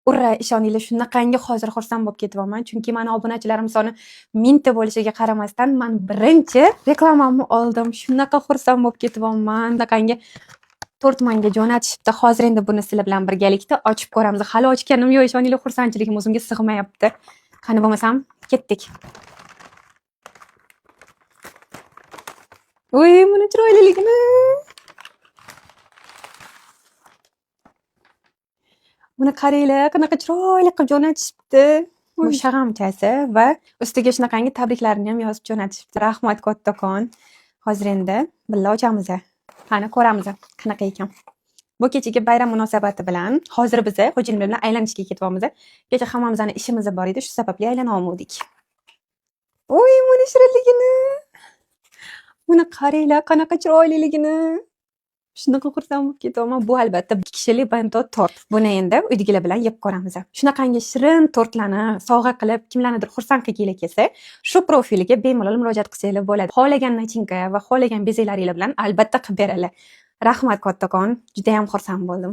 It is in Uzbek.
Ura, ishoninglar, shunaqangi hozir xursand bo'lib ketyapman, chunki mani obunachilarim soni 1000 ta bo'lishiga qaramasdan, man birinchi reklamamni oldim. Shunaqa xursand bo'lib ketyapman. Shunaqangi tort manga jo'natishibdi. Hozir endi buni sizlar bilan birgalikda ochib ko'ramiz. Hali ochganim yo'q, ishoninglar, xursandchiligim o'zimga sig'mayapti. Qani bo'lmasam, ketdik. Uy, buni chiroyliligini. Buni qaranglar, qanaqa chiroyli qilib jo'natishibdi. Bu shag'amchasi va ustiga shunaqangi tabriklarni ham yozib jo'natishibdi. Rahmat kattakon. Hozir endi birga ochamiz. Qani ko'ramiz qanaqa ekan. Bu kechagi bayram munosabati bilan hozir biz xo'jayinim bilan aylanishga ketyapmiz. Kecha hammamizni ishimiz bor edi, shu sababli aylana olmadik. Uy, buni shirinligini. Buni qaranglar, qanaqa chiroyliligini. Shunaqa xursand bo'lib ketyapman. Bu albatta ikki kishilik bento tort. Buni endi uydagilar bilan yeb ko'ramiz. Shunaqangi shirin tortlarni sovg'a qilib, kimlarnidir xursand qilginglar kelsa, shu profiliga bemalol murojaat qilsanglar bo'ladi. Xohlagan nachinka va xohlagan bezaklaringlar bilan albatta qilib beradilar. Rahmat kattakon, judayam xursand bo'ldim.